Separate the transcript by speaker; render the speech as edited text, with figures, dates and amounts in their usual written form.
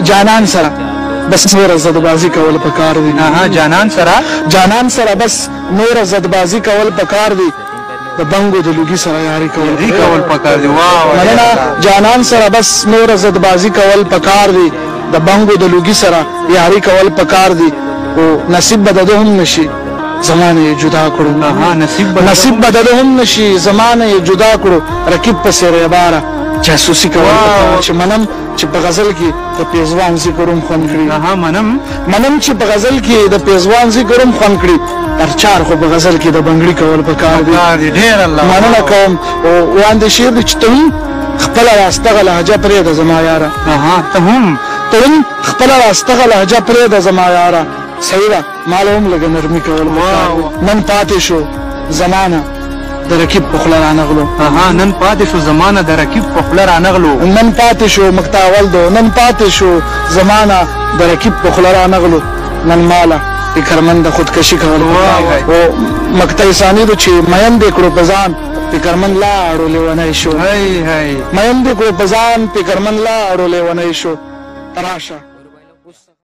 Speaker 1: جانان سره بس نور زدبازي کول پکار دي.
Speaker 2: جانان سره،
Speaker 1: جانان سره بس نور زدبازي کول پکار دي، د بنګو د لوګي سره یاري کول
Speaker 2: کول پکار دي. واه
Speaker 1: مننه. جانان سره بس نور زدبازي کول پکار دي، د بنګو د لوګي سره یاري کول پکار دي. او نصیب به د هم نشي زمانه جدا کړو.
Speaker 2: نصیب
Speaker 1: به د هم نشي زمانه جدا کړو، رقیب پسې ریباره جاسوسي کول. چې منم چې په غزل کې د پیزوان ذکر هم خوند کړي.
Speaker 2: منم
Speaker 1: منم چې په غزل کې د پیزوان ذکر هم خوند کړي، تر چار خو په غزل کې د بنګړي کول پکار
Speaker 2: دي. ډېر الله
Speaker 1: مننه کوم. او وړاندې شعر دی چې ته هم خپله راستغه لهجه پرېږده زما یاره.
Speaker 2: ته هم،
Speaker 1: ته هم خپله راستغه لهجه پرېږده زما یاره. صحیح ده، ما له هم لږه نرمي کول پکار دي. نن پاتې شو زمانه د رقیب په خوله رانغلو.
Speaker 2: نن پاتې شو زمانه د رقیب په خوله رانغلو.
Speaker 1: نن پاتې شو مکتاول دو، نن پاتې شو زمانه د رقیب په خوله رانغلو، نن ماله فکرمند خودکشي کول. او مکتب ثاني دو چې مین دې کړو په ځان، فکرمند لاړو لیونی شو. مین دې کړو په ځان، فکرمند لاړو لیونی شو. راشه